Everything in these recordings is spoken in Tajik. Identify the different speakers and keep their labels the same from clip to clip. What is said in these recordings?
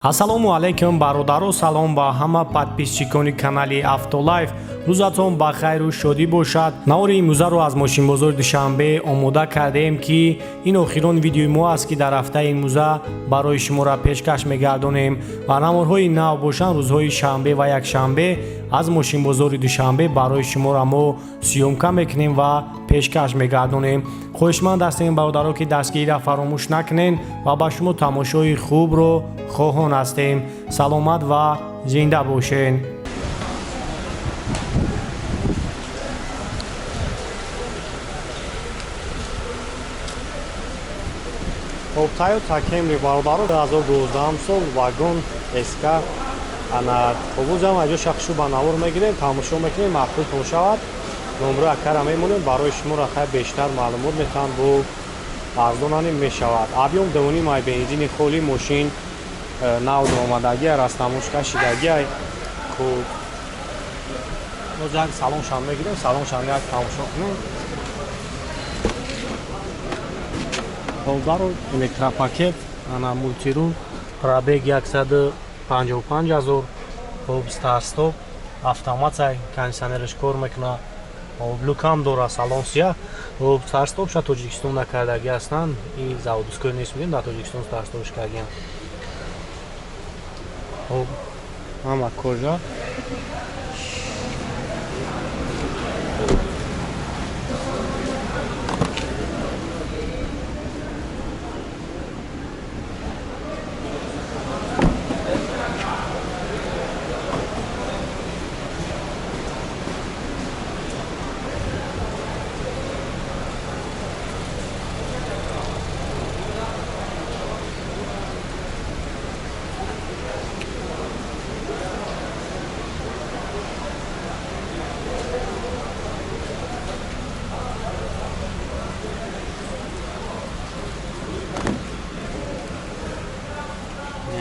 Speaker 1: Ассалому алайкум, бародаро, салом ба ҳама подписчикони канали Автолайф. Рӯзатон ба хайру шодӣ бошад. Навори имрӯзаро аз мошинбозори Душанбе омода кардаем, ки ин охирон видеои мо аст, ки дар ҳафтаи имрӯза барои шуморо пешкаш мегардонем ва наворҳои нав бошанд, рӯзҳои шанбе ва якшанбе аз мошинбозори Душанбе барои шуморо мо съёмка мекунем ва пешкаш мегардонем. Хоҳишманд ҳастем, бародаро, ки дастгириро фаромӯш накунед ва ба шумо тамошои хубро хоҳон ҳастем. Саломат ва зинда бошед. Хоб, Тойота Кемри, бародаро, 2012 сол, вагон СК. Ана обузам аҷо шахшу ба навор мегирем, тамошо мекунем, маъқултон шавад, номро акара мемонем, барои шуморо хай бештар маълумот метаҳанд, бо арзонаним мешавад. Объём 2.5 ай, бензини холи, мошин нав омадагиай, растамошка шидагиай. Хуб, боз як салоншам мегирем, салоншам як тамошо кунем. Холдару электропакет, ана мультирул, пробег 155 ҳазор. Хоб, старт-стоп, автомат, кондиционераш кор мекунад. Хоб, люкам дора, салон сия. Хоб, старт-стоп ша Тоҷикистон накардаги ҳастанд и заводской нест, мегӯем, дар Тоҷикистон старт-стопш кардагиам. Хоб, ҳама кожа.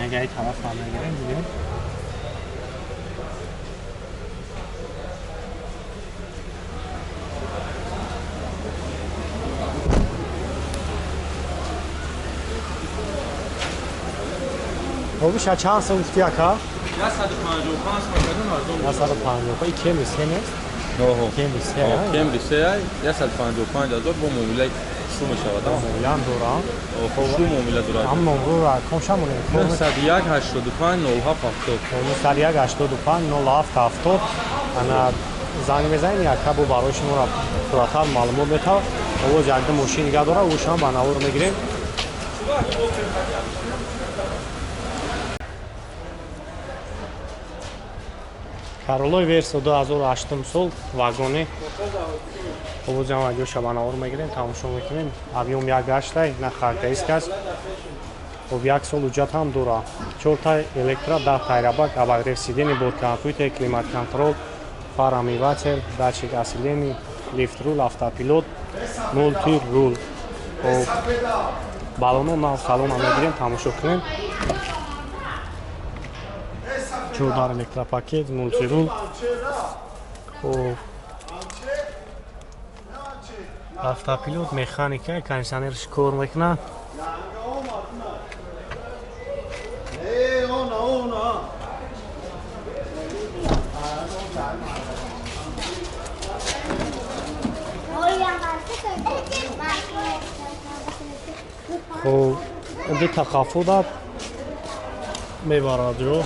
Speaker 1: Агар тараф ҳам мегирем, бибинем. Хобиша чанд сом гуфти, ака?
Speaker 2: 155 сом кардам.
Speaker 1: 155. И Кемри се нест? Кемри се.
Speaker 2: Кемри се 155 ҳазор, бо муомилаи шу мешавад.
Speaker 1: Муомилаам дорам.
Speaker 2: Шу муомила дорад.
Speaker 1: Ҳам номро ком шамонем.
Speaker 2: 901 85 07 70.
Speaker 1: 901 85 07 70. Ана занг мезанем, яка бо барои шуморо пурратар маълумот метавад. Овоз якда мошин нигаҳ дора, ӯшам ба навор мегирем. Каролой Версо 2008 сол, вагони. Овозам аҷоша ба навор мегирем, тамошо мекунем. Объём 1.8, на характеристика аст. Хоб, як сол ҳуҷҷат ҳам дора. Чорта электро, 10 тайрабак, обогрев сидений, борткомпютер, климат контрол, фара омыватель, датчик осветления, лифт рул, автопилот, мульти рул. Хоб, балоно нав, салона мегирем, тамошо кунем. Чордар электропакет, мультирул. Хоб, автопилот, механика, кондиционерш кор мекунад. Хоб, дута қафода мебарад ҷо,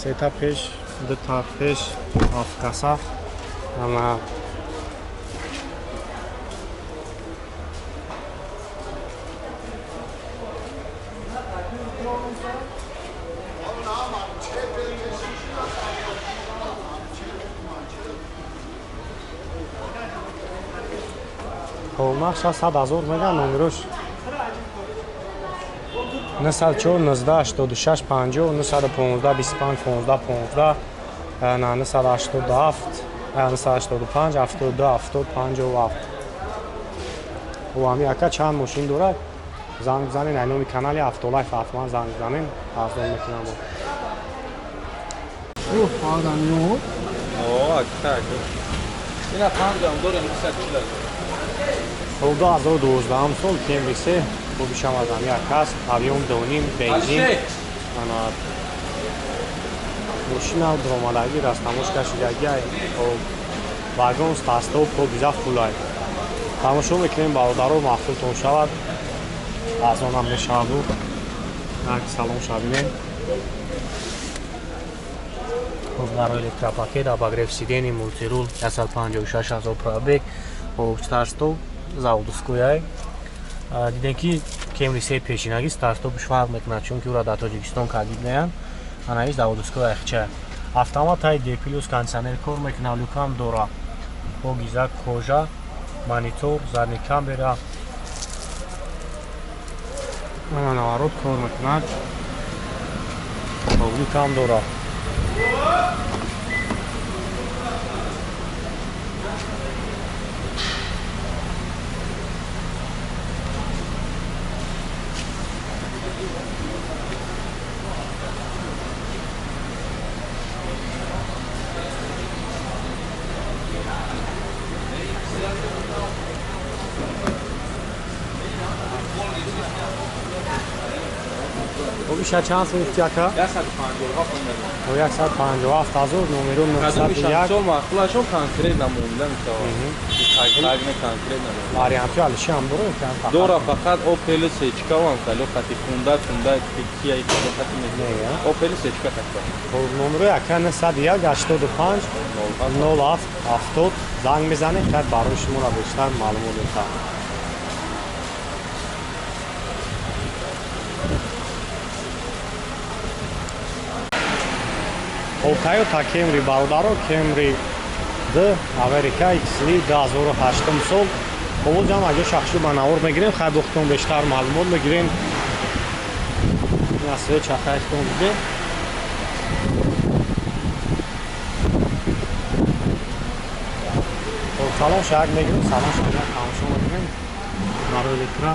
Speaker 1: сета пеш, дута пеш, ҳафт каса. Ана хоб, нарх 600 ҳазор меган, номерош 904 19 86 50 915 25 15 15 987 985 72 70 57. Хоб, ҳами ака чанд мошин дорад, занг бизанед, ай номи канали Автолайф ҳатман занг бизанед, арзон мекунам.
Speaker 2: Ина панҷам дорем, 240.
Speaker 1: Хоб, 2012 сол, Кемри се. Хубишам аз ҳами ака аст. Объём 2.5, бензин. Ана мошина дуромадагӣ растамошка шудагиай. Вагон старт-стоп покиза фулай. Тамошо мекунем бародаро, маҳсултон шавад. Арзонам мешаваду. Як салон шабинем. Хоб дар электропакет, обогрев сидений, мультирул, 156 000 пробег, хоб старт-стоп заводской. Дидем ки Кемри се пешинаги старт-стопш фарқ мекунад, чунки ӯро дар Тоҷикистон кагид неянд. Анаи заводской айхча. Автомат ай D плюс, кондиционер кор мекунад, люкам дора. Покиза кожа, монитор, задний камера. Ана наворот кор мекунад. Люкам дора. Иша чанд сум гуфти ака?
Speaker 2: 157
Speaker 1: 157 ҳазор, номеро 901.
Speaker 2: Сол маъқулашон конкретно муомила мешавад. Тагне конкретно.
Speaker 1: Вариантҳои алиши ҳам дора?
Speaker 2: Дора, фақат Opel сечка вам хеле хати Honda, Honda, Kia хати не. Opel сечка хати.
Speaker 1: Хоб номерои ака 901 85 07 70 занг мезанед, шояд барои шуморо бештар маълумот медиҳад. Хоб Toyota Camry бародаро, Camry D Америка XL 2008 сол. Хоб ҷам аҷо шахши ба навор мегирем, хай бохтон бештар маълумот мегирем. Ин асве чахайхтон диде. Хоб салон шак мегирем, салон шак тамошо мекунем. Барои электро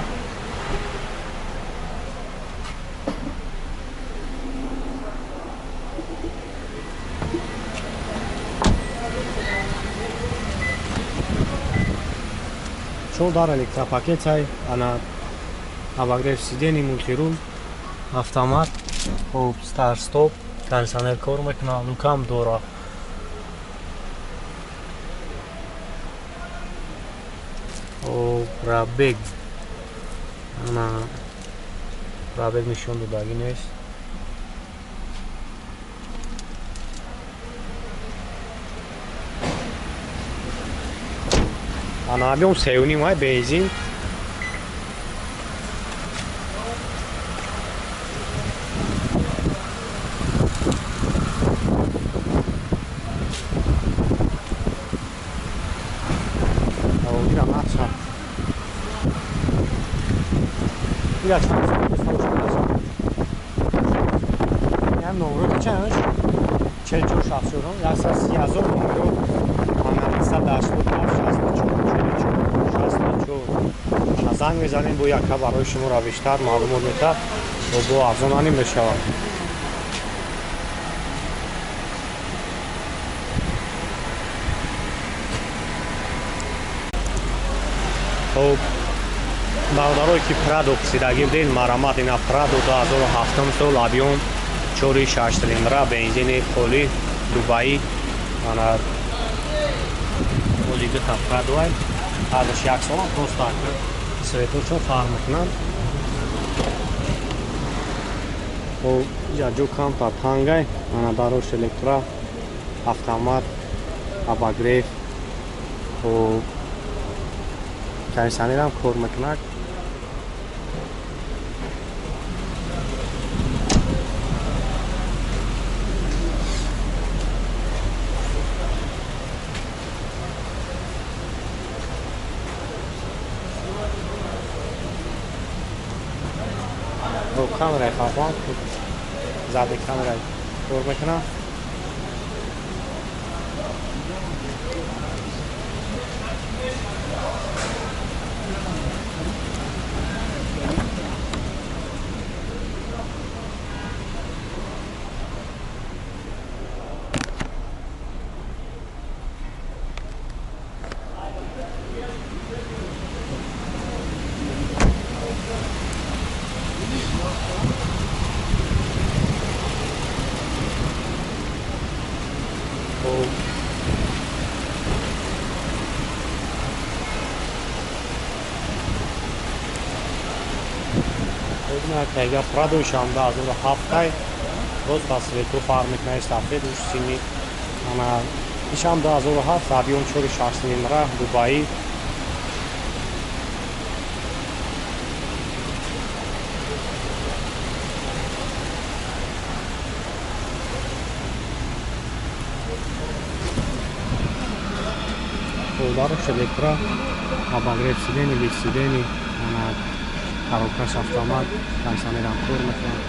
Speaker 1: чор дар электропакет ай, ана обогрев сидений, мультирул, автомат, хоб старт-стоп, кондиционер кор мекунад, люкам дора. Хоб пробег, ана пробег нишон додагӣ нест. Ана объем 3,5 ай бензин. Ира наша. Ира чанд сол ям номро чанд? 44 64 130 ҳазор номро. Ана 187 64 44 64. Занг мезанем бо яка барои шуморо бештар маълумот медиҳад ва бо арзонанӣ мешавад. Хоб бародарое ки Прадо пурсидагӣ будед, марамат ина Прадо 2007 сол, объем 4,6 цилиндра, бензини холи, Дубаи. Ана ози дута Прадоай, ҳардуш як сола, просто светочон фарқ мекунанд. Хоб иҷа ҷо камтар тангай, ана дарош электро, автомат, обогрев, хоб кондиционерам кор мекунад. Бо камераи хафон, зади камера кор мекунад. Хоб тайга Прадои 2007 рост аз свету фарқ мекунад, сафед уш сини. Ана ишам 2007, объём 4,6 нимра, Дубаи. Дараш электро, обогрев сидений, лифт сидений, ана коробкаш автомат, кондиционерам кор мекунад.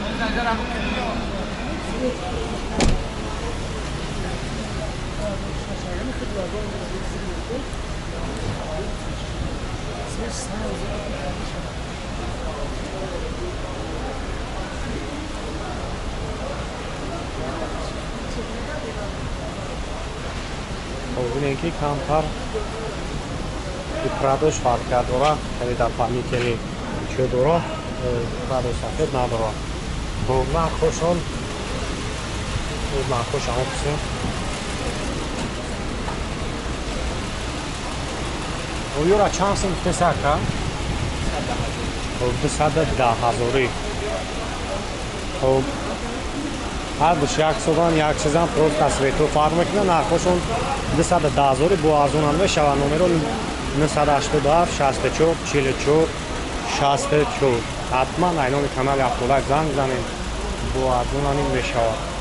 Speaker 1: Бубинем, ки камтар Прадош фарқият дора, хеле дополнительный чиё дора, Прадои сафед надора. Бо нархошон, нархош ҳамон пурсем. Оёра чанд сум гуфтеси, ака? Хоб, 210 ҳазорӣ. Хоб, ҳардуш як содан, як чизан, просто цвето фарқ мекунад. Нархошон 210 ҳазорӣ, бо арзонам мешавад. Номеро 987 64 44 64. Ҳатман айноми канали Автолайф занг занем, бо арзонаним мешавад.